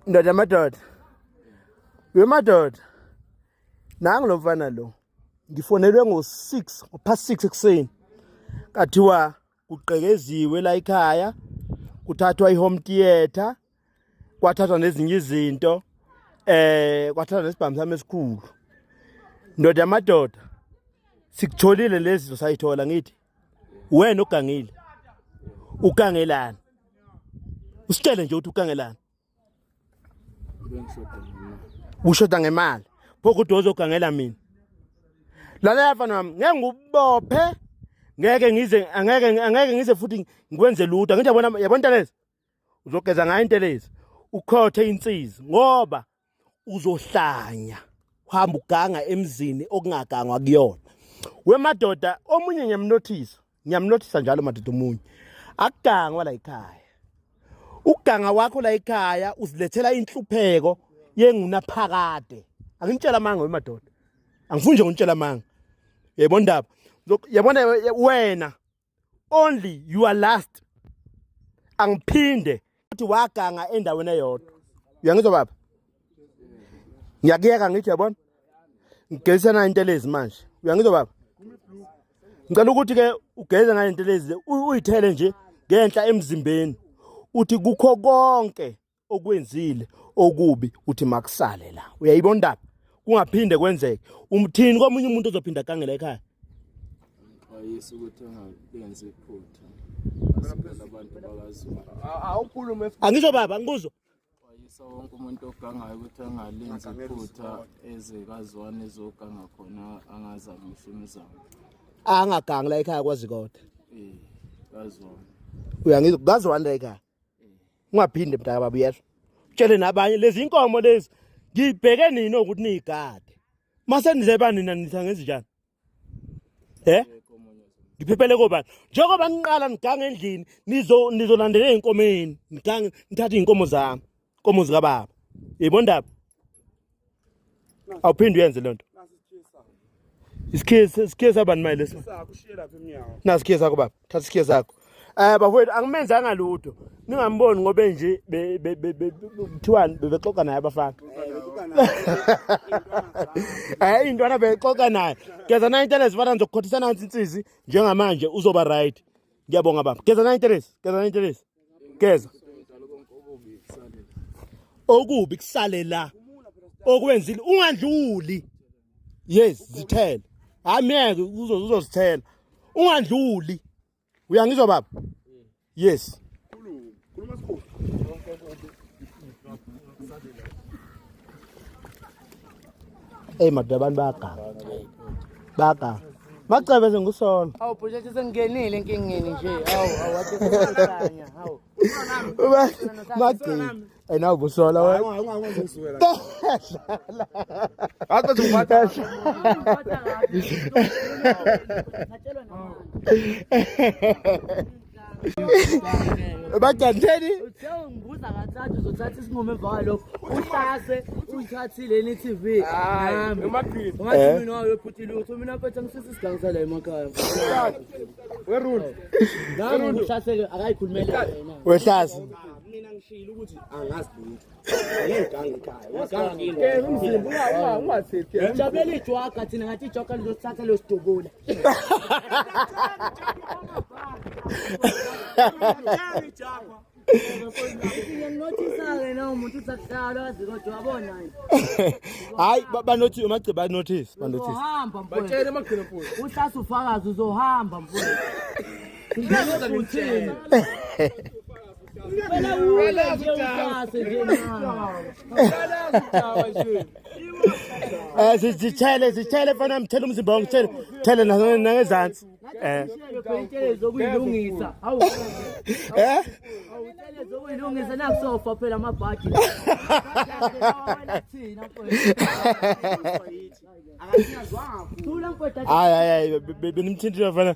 Ndoda madoda. Wemadoda. Nangu lo mfana lo. Ngifonelwe ngo-6, ngo-past 6 ekuseni. Kathiwa kugqekeziwe la ekhaya, kuthathwa i-home theatre, kwathathwa nezinye izinto, kwathathwa nesibhamu sami esikhulu. Ndoda madoda. Sikutholile lezi zinto sayithola ngithi. Wena ogangile. Ugangelani? Usitshele nje ukuthi ugangelani. Ushoda ngemali. Pho kude ozogangela mina. Lalela mfana wami, ngeke ngubophe. Ngeke ngize angeke ngize futhi ngikwenze lutho. Angithi yabona yabona intelezi. Uzogeza ngayo intelezi. Ukhothe insizi ngoba uzohlanya uhamba uganga emzini okungagangwa kuyona. Wemadoda omunye ngiyamnothisa, ngiyamnothisa njalo madoda omunye. Akugangwa la ekhaya. Ukuganga wakho la ekhaya uzilethela inhlupheko yengunaphakade. Angintshela amanga wemadoda. Angifuni nje ngintshela amanga. Yebo ndaba. Yabona wena only you are last. Angiphinde ukuthi waganga endaweni eyodwa. Uyangizwa baba? Ngiyakuyeka ngithi yabona. Ngigezisa nayo intelezi manje. Uyangizwa baba? Ngicela ukuthi ke ugeze ngayo intelezi uyithele nje ngenhla emzimbeni. Uthi kukho konke okwenzile okubi uthi makusale la. Uyayibona indaba? Kungaphinde kwenzeke. Umthini komunye umuntu ozophinda agangela ekhaya? Xwayisa ukuthi angalenzi iphutha. Abantu bakaZulu. Awukhulume. Angizwa baba, angikuzwa. Xwayisa wonke umuntu ogangayo ukuthi angalenzi iphutha eze kaZwane ezoganga khona angazami ngisho imizamo. Angagangi la ekhaya kwazi kodwa. Eh, kaZwane. Uyangizwa kaZwane la ekhaya. Ungaphinde mntaka baba uyezwa. Utshele nabanye lezi inkomo lezi ngibheke nini ukuthi niyigade. Mase nizeba nina nitha ngenze njani? Eh? Ngiphephele kobani? Njengoba niqala nigange endlini nizo nizolandela ezinkomeni, nigange nithathe izinkomo zami, inkomo zikababa. Yebo ndaba. Awuphinde uyenze lento. Isikhiye isikhiye sabani manje lesi? Sakho ushiye lapha emnyango. Nasi isikhiye sakho baba. Thatha isikhiye sakho. Bafowethu angimenzanga lutho. Ningamboni ngoba nje kuthiwani bebexoxa naye abafana. Intwana bexoxa naye. Geza nayo intelezi fana ngizokukhothisa nansi insizi njengamanje uzoba right. Ngiyabonga baba. Geza nayo intelezi. Geza nayo intelezi. Geza. Okubi kusale la. Okwenzile ungandluli. Yes, zithele. Hayi myeke uzozithela. Ungandluli. Uyangizwa baba? Yes. Khuluma sikhulu. Hey madoda abantu bayaganga. Bayaganga. Macebe sengusola. Awu bhuti sengingenile enkingeni nje. Awu awu wathi sekuhlanya. Hawu. Magcini. Hey nawu busola wena. Ungangizwela. Athi ngiphatha. Bagandeni. Uthe ungibuza kathathu uzothatha isinqumo emva kwalokho. Uhlase uyithathile ni TV. Hayi, emagqini. Ungathi mina wayophutha ilutho mina mfethu angisisi isigangi sala emakhaya. Werundu. Nangu uhlaseke akayikhulumela yena. Wehlasi. Mina ngishilo ukuthi angazi lutho. Ngeke ngigange ekhaya. Waganga kini. Umzimba ungathethi. Jabulela ijwaga thina ngathi ijwaga lizosithatha losidubula. Ngiyanothisa-ke na umuntu uthi akuhlala wazi kodwa wabona yini. Hayi banothi umagci banothisi banothisi. Uzohamba mfowethu. Batshele amagqina mfowethu. Uhlase ufakazi uzohamba mfowethu. Ngeke uthini. Phela uye nje uhlase nje na. Zithele zithele mfana mthele umzimba wonke thele thele nangezansi. Intelezi okuyilungisa. Hawu. Eh? Intelezi okuyilungisa nakusofa phela amabhadi. Thina mfowethu. Thula mfowethu. Hayi hayi hayi benimthintile mfana.